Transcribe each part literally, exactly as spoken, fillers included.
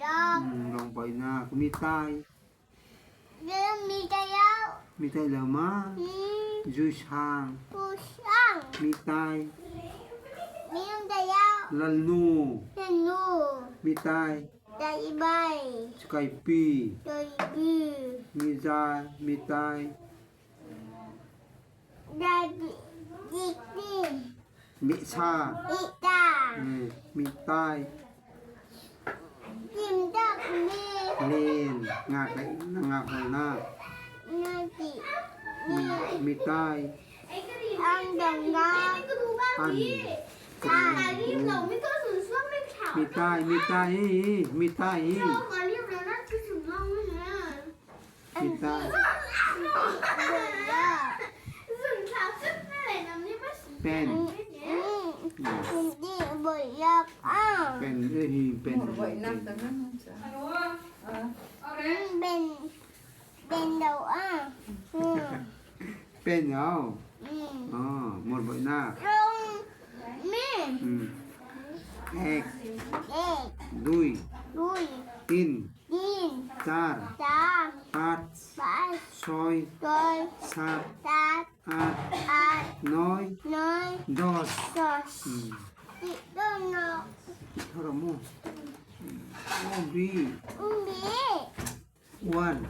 Hmm, rawng pawi na. Mi tai. Mi tai lo. Mi tai lo ma. Hmm. Zu sang. Zu sang. Mi tai. Mi tai lo. Lal nu. Lal nu. Mi tai. Tai bai. Skype. Skype. Mi zai. Mi tai. Daddy, daddy. Mi sa. Mi sa. Eh, mi tai. Tim tak mi. Len. Ngak lai, ngak lai na. Ngak lai. Mi, mi tai. An dang na. An. An. Mi tai, mi tai, eh, eh, mi tai, eh. Mi tai. Pen. Pen. Pen. Pen. Pen. Pen. Pen. Pen. Mor boina. Ek. Ek. Dui. Dui. Tin. Tin. Char. Char. Panch. Panch. Soi. Soi. Sat. Sat. At. At. Noi. Noi. Dos. Dos. Hmm. Ti tu no. Thara mo. Umbi. Umbi. One.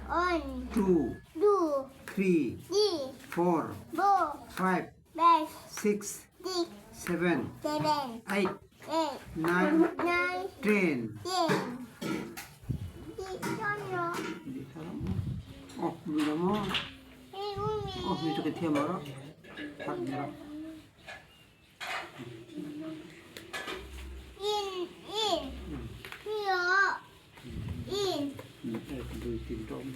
One. Two. Two. Three. Three. Four. Four. Five. Five. Six. Six. Seven. Seven. Eight. Eight. Nine. Nine. Ten. Ten. Di sana. Di sana mo. Oh, bila mo. Eh, Umi. Oh, ni tu ketiak marah. Tak marah. In, in. Hmm. Yo. In. Hmm, eh, dui, tin, tom.